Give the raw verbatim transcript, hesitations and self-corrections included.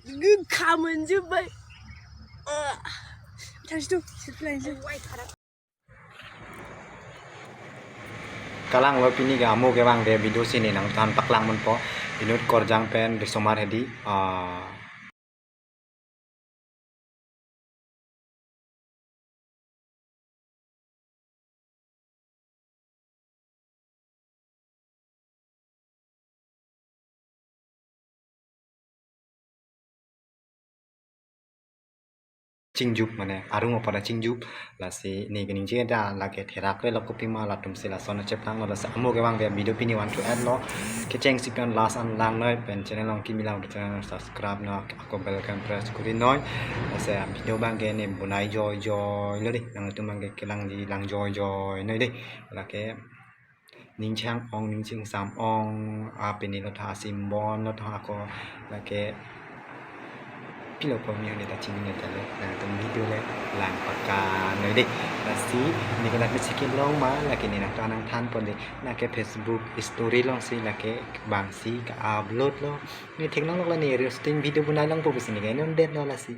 Good comment, Jubai. Uh, thanks to Siplang. Kalang lo pini ke amo kevang ke video si ne nangthan paklang munpo. Inut Korjang pen Risomar Hedi. Ah, chingjup mane arung apada chingjup. Lasi ne keningje da lake therak le lo kopima latum si lason cheplang lo. Lasi amo kevang ke video pini one to end lo. Kecheng si pen last an lang noi pen channel along kimi lang channel subscribe noi, ako bell icon press kuri noi. Lasi video abang ke ne bonai joijoi lo dei, nangtum abang ke kelangji lang joijoi noi dei. Lake ning chang ong ning chingsam ong, a pini lo tha simbon lo tha ako lake pilo po mi ne ta chini ne ta le nangtum video le lang pakka noi dei. Lasi ne ke lake si kelong ma lake ne nangtum nangthan pon dei, lake Facebook story along si lake bang si ka-upload lo. Ne theklong lo la ne roasting video bonai longpo pusi ne ke non det lo lasi.